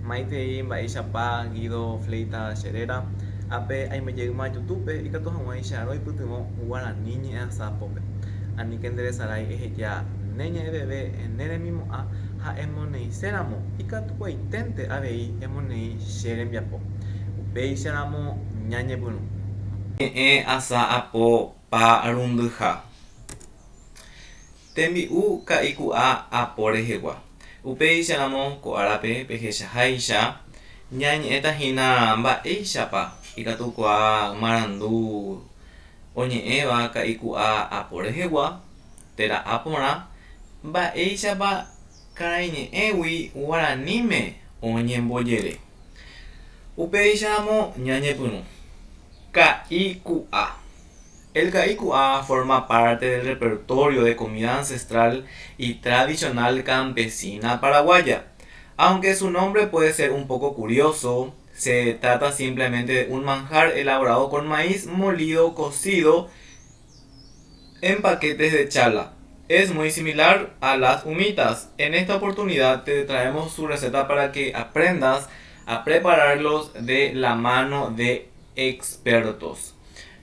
Maitei mba'éichapa Guido Fleitas che réra, ápe aime jeýma YouTube-pe ikatu hag̃uáicha roipytyvõ guarani ñe'ẽasa pópe. Aníke nderesarái eheja ne ñe'ẽveve ne remimo'ã ha emoneĩséramo ikatukuaiténte avei emoneĩ che rembiapo. Upéicharamo ñañepyrũ. Ñe'ẽasa apo pa rundyha. Tembi'u ka'i ku'a apo rehegua. Upéicharamo ko árape pehechaháicha ñañe'ẽta hína mba'éichapa ikatukuaa marandu oñe'ẽva ka'i ku'a apo rehegua térã aporã, mba'éichapa karaiñe'ẽgui guaraníme oñembojere. Upéicharamo ñañepyrũ. Ka'i ku'a. El ka'i ku'a forma parte del repertorio de comida ancestral y tradicional campesina paraguaya. Aunque su nombre puede ser un poco curioso, se trata simplemente de un manjar elaborado con maíz molido cocido en paquetes de chala. Es muy similar a las humitas. En esta oportunidad te traemos su receta para que aprendas a prepararlos de la mano de expertos.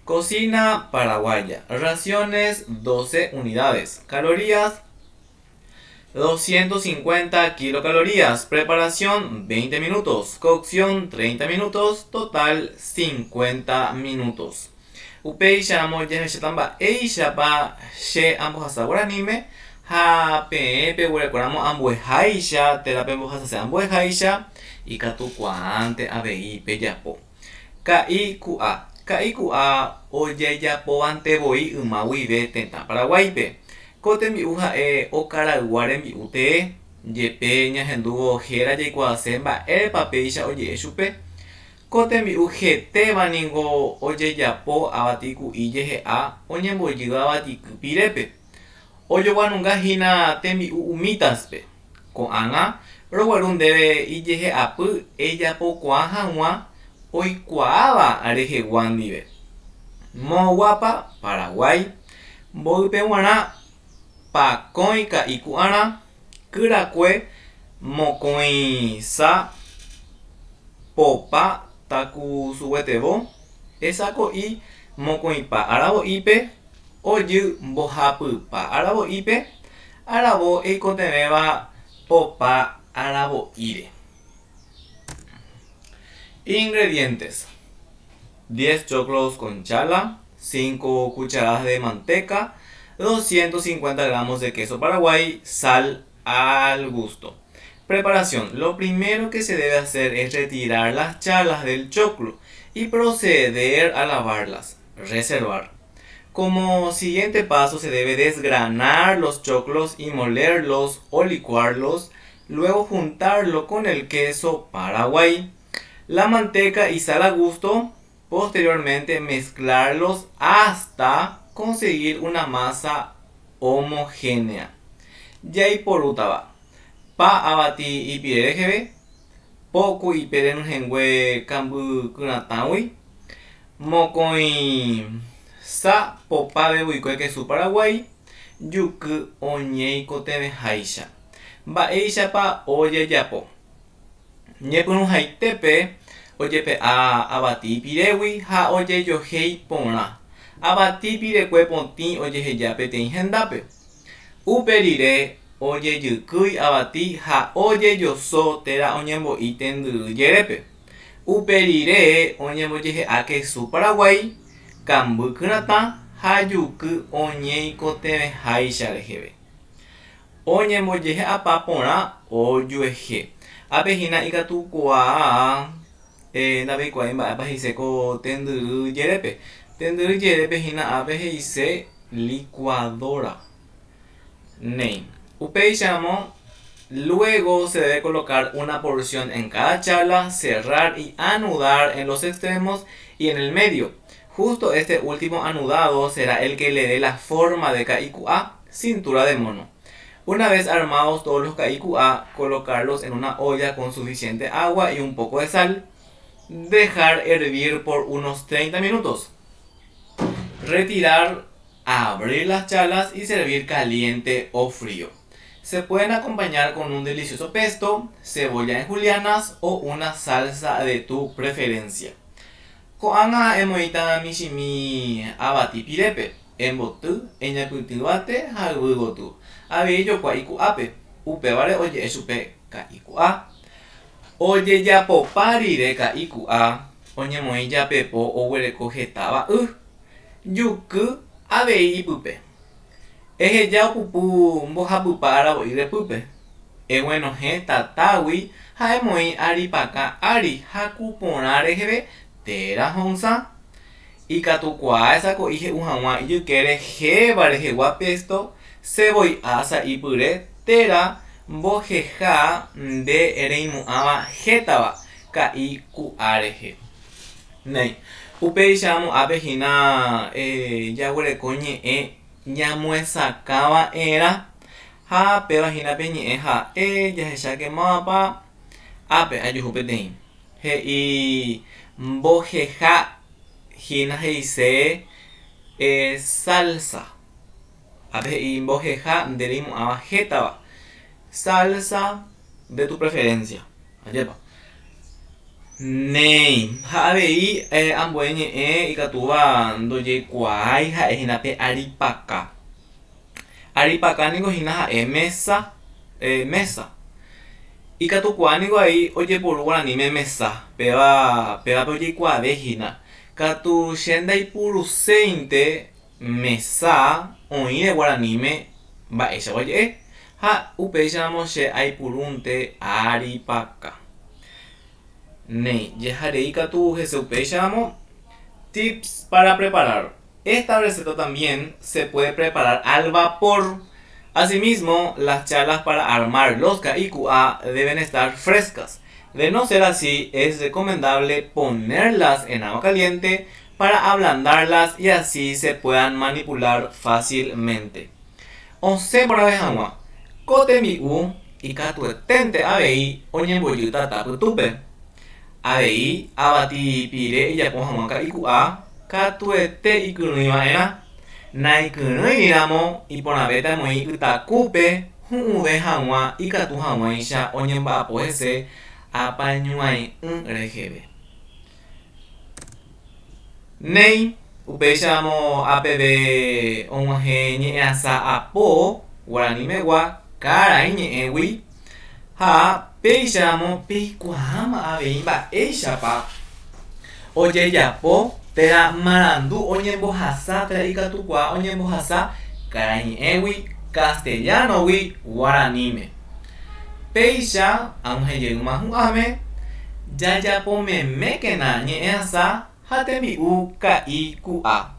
Cocina paraguaya. Raciones 12 unidades. Calorías 250 kilocalorías. Preparación 20 minutos. Cocción 30 minutos. Total 50 minutos. Upéicharamo jahecháta mba'éichapa che ambohasa guaraníme ha peẽ peguerekóramo ambueháicha térã pembohasase ambueháicha ikatukuaánte avei pejapo. Ka'i ku'a. Ka'i ku'a ojejapovante voi yma guive tetã Paraguáipe. Ko tembi'u ha'e okaraygua rembi'u tee, jepe ñahendúvo héra jaikuaase mba'érepa péicha oje'e chupe. Ko tembi'u hetéva ningo ojejapo avati ku'i jehe'a oñembojýva avatiky pirépe. Ojoguanunga hína tembi'u umítaspe. Ko'ág̃a rogueru ndéve ijehe'apy ejapokuaa hag̃ua oikuaáva rehegua ndive. Moõguápa Paraguái, mboýpe g̃uarã pakõi ka'i ku'arã, kyrakue mokõisa popa takusuguetevo, esako'i mokõipa aravo'ípe, Ojy mbohapypa aravo'ípe, aravo eikotevẽva popa aravo'íre. Ingredientes, Diez choclos con chala, cinco cucharadas de manteca, 250 gramos de queso paraguay, sal al gusto. Preparación, Lo primero que se debe hacer es retirar las chalas del choclo y proceder a lavarlas. Reservar. Como siguiente paso se debe desgranar los choclos y molerlos o licuarlos, luego juntarlo con el queso paraguay, la manteca y sal a gusto, posteriormente mezclarlos hasta conseguir una masa homogénea. Jaiporútava, pa avati ipire reheve, po ku'ipe renyhẽngue kamby kyratãgui, Mokõi sa popa vevuikue kesu Paraguái juky oñeikotevẽháicha. Mba'éichapa ojejapo. Ñepyrũhaitépe ojepe'a avati pirégui ha ojejohéi porã. Avati pirekue potĩ ojeheja peteĩ hendápe. Upe rire ojejykýi avati ha ojejoso térã oñembo'i tendyry jerépe. Upe rire oñembojehe'a kesu Paraguái, kamby kyratã ha juky oñeikotevẽháicha reheve. Oñembojehe'apa porã ojuehe. Ápe hína ikatukuaa ndapeikuaái mba'épa he'ise ko tendyry jerépe. Tendyry jerépe hína ápe he'ise licuadora. Néi. Upéicharamo, luego se debe colocar una porción en cada chala, cerrar y anudar en los extremos y en el medio. Justo este último anudado será el que le dé la forma de KIQA, cintura de mono. Una vez armados todos los KIQA, colocarlos en una olla con suficiente agua y un poco de sal. Dejar hervir por unos 30 minutos. Retirar Abrir las chalas y servir caliente o frío. Se pueden acompañar con un delicioso pesto, cebolla en julianas o una salsa de tu preferencia. Ko'ág̃a emoĩta michĩmi avati pirépe, emboty, eñapytỹvate ha yvy gotyo. Avei ejokua iku'ápe, upévare oje'e chupe ka'i ku'a. Ojejapopa rire ka'i ku'a, oñemoĩ japepo oguereko hetáva y, juky avei ipype. Eheja opupu mbohapypa aravo'i repýpe. Eguenohẽ tatágui ha emoĩ aripakã ári haku porã reheve térã ho'ysã. Ikatukuaa esako'i he'u hag̃ua ijykére héva rehegua pesto, sevoi'a sa'i pyre térã mboheha nde reimo'ãva hétava ka'i ku'a rehe. Néi, upéicharamo ápe hína jaguereko ñe'ẽ ñamyesakã va'erã ha péva hína pe ñe'ẽ ha'e jahecháke mávapa ápe ajuhu peteĩ. He'i mboheha hína he'ise salsa. Ápe he'i mboheha nde reimo'ãva hétava. Salsa de tu preferencia. Ajépa. Néi, ha avei ambue ñe'ẽ ikatúva ndojeikuaái ha'e hína pe aripaka. Aripaka niko hína ha'e mesa, mesa. Ikatukuaa niko avei ojeporu guaraníme mesa, péva pévape ojeikuaave hína. Katu che ndaipuruséinte mesa oĩre guaraníme mba'éichapa oje'e, ha upéicharamo che aipurúnte aripaka. Néi, jeharei katu hese upéicharamo, Tips para preparar. Esta receta también se puede preparar al vapor. Asimismo, las chalas para armar los KIQA deben estar frescas. De no ser así, es recomendable ponerlas en agua caliente para ablandarlas y así se puedan manipular fácilmente. Osẽ porãve hag̃ua, ko tembi'u ikatueténte avei oñembojy tata pytúpe. Avei avati pire ijapo hag̃ua ka'iku'a katuete ikyrỹi va'erã. Naikyrỹiri ramo iporãvéta emoĩ ytakúpe hu'ũve hag̃ua ikatu hag̃uáicha oñemba'apo hese apañuãi'ỹ reheve. Néi, upéicharamo apeve og̃uahẽ ñe'ẽasa apo guaranimegua karai ñe'ẽgui ha péicharamo peikuaáma avei mba'éichapa ojejapo térã marandu oñembohasa térã ikatukuaa oñembohasa karai ñe'ẽgui castellano-gui guaraníme. Péicha ag̃uahẽ jeýma hu'ãme, jajapomemékena ñe'ẽasa ha tembi'u ka'i ku'a.